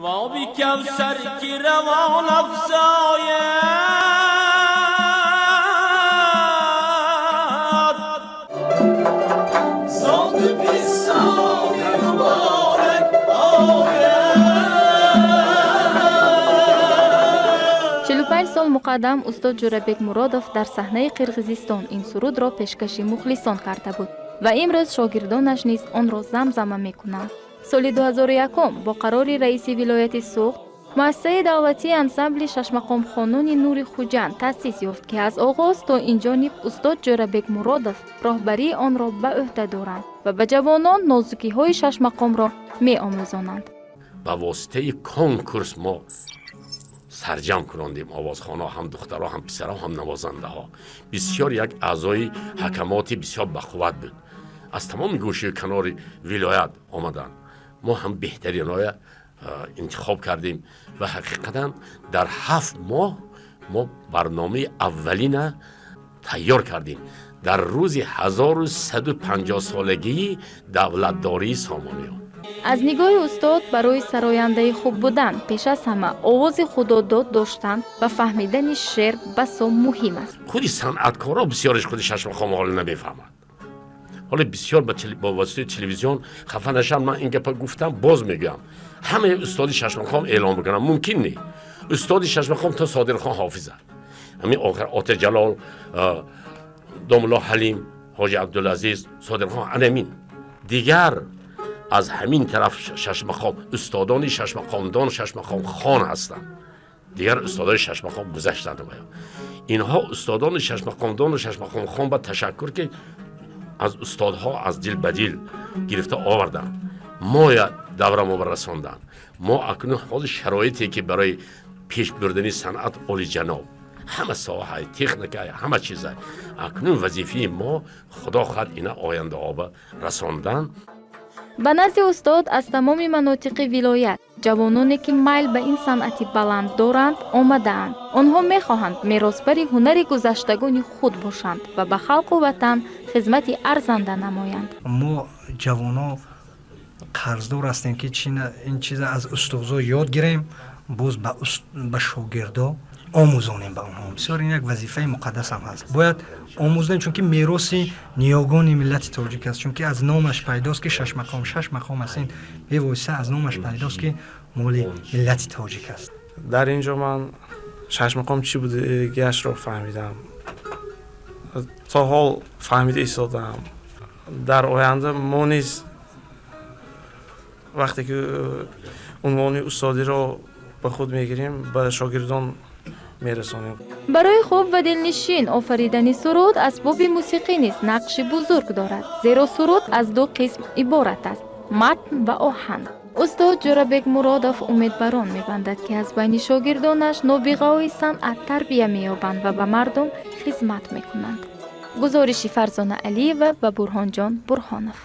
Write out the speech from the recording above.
Ва Кавсар ки равон афзояд. Зод писони муборак ояд. 45 сол муқаддам устод Ҷӯрабек Муродов дар саҳнаи Қирғизистон ин сурудро пешкаши мухлисон карда буд ва имрӯз шогирдонаш низ онро замзама мекунанд. Соли 2001 бо қарори раиси вилояти Суғд муассисаи давлатии ансамбли шашмақомхонони Нури Хуҷанд таъсис ёфт, ки аз оғоз то инҷониб устод Ҷӯрабек Муродов роҳбарии онро ба ӯҳда доранд ва ба ҷавонон нозукиҳои шашмақомро меомӯзонанд. Ба воситаи конкурс мо сарҷам кунондем овозхонҳо, ҳам духтарҳо, ҳам писарҳо, ҳам навозандаҳо. Бисёр як аъзои ҳакамоти бисёр бақувват буд, аз тамоми гӯшаи канори вилоят омаданд. Мо ҳам беҳтаринҳоя интихоб кардем ва ҳақиқатан дар 7 моҳ мо барномаи аввалина тайёр кардем дар рӯзи 1150-солагии давлатдории Сомониён. Аз нигоҳи устод, барои сарояндаи хуб будан пеш аз ҳама овози худодод доштан ва фаҳмидани шеър басо муҳим аст. Худи санъаткорро бисёреш худи шашмақома ҳоло намефаҳмад. Ҳоло бисёр бо воситаи телевизион хафа нашам, ман ин гапа гуфтам, боз мегӯям, ҳамаи устоди шашмақом эълон бикунам мумкин не. Устоди шашмақом то Содирхон Ҳофиза, ҳамин охир Отаҷалол, домулло Ҳалим, Ҳоҷи Абдулазиз, Содирхон, анамин. Дигар аз ҳамин тараф шашмақом устодони шашмақомдон, шашмақомхон ҳастанд. Дигар устодони шашмақом гузаштанд. Инҳо устодони шашмақомдону шашмақомхон ба ташаккур, ки аз устодҳо аз дил ба дил гирифта оварданд, моя даврамо ба расонданд. Мо акнун ҳозир шароите, ки барои пеш бурдани санъат олиҷаноб, ҳама соҳаи техника, ҳама чиза, акнун вазифаи мо, худо хоҳад, ина ояндаҳо ба расондан. Ба назди устод аз тамоми манотиқи вилоят ҷавононе, ки майл ба ин санъати баланд доранд, омадаанд. Онҳо мехоҳанд меросбари ҳунари гузаштагони худ бошанд ва ба халқу ватан хизмати арзанда намоянд. Мо ҷавоно қарздор ҳастем, ки ин чиза аз устозо ёд гирем, боз ба шогирдо омӯзонем ба онҳо. Бисёр ин як вазифаи муқаддасам ҳаст, бояд омӯзонем, чунки мероси ниёгони миллати тоҷик аст. Чунки аз номаш пайдост, ки шашмақом, шаш мақом аст, ин бевосита аз номаш пайдост, ки моли миллати тоҷик аст. Дар ин ҷо ман шашмақом чӣ будагиашро фаҳмидам, то ҳол фаҳмида истодаам. Дар оянда мо низ вақте ки унвони устодиро ба худ мегирем, ба шогирдон мерасонем. Барои хуб ва дилнишин офаридани суруд асбоби мусиқӣ низ нақши бузург дорад, зеро суруд аз ду қисм иборат аст: матн ва оҳанг. Устод Ҷӯрабек Муродов умедбарон мебандад, ки аз байни шогирдонаш нобиғаҳои санъат тарбия меёбанд ва ба мардум хизмат мекунанд. Гузориши Фарзона Алиева ва Бурҳонҷон Бурҳонов.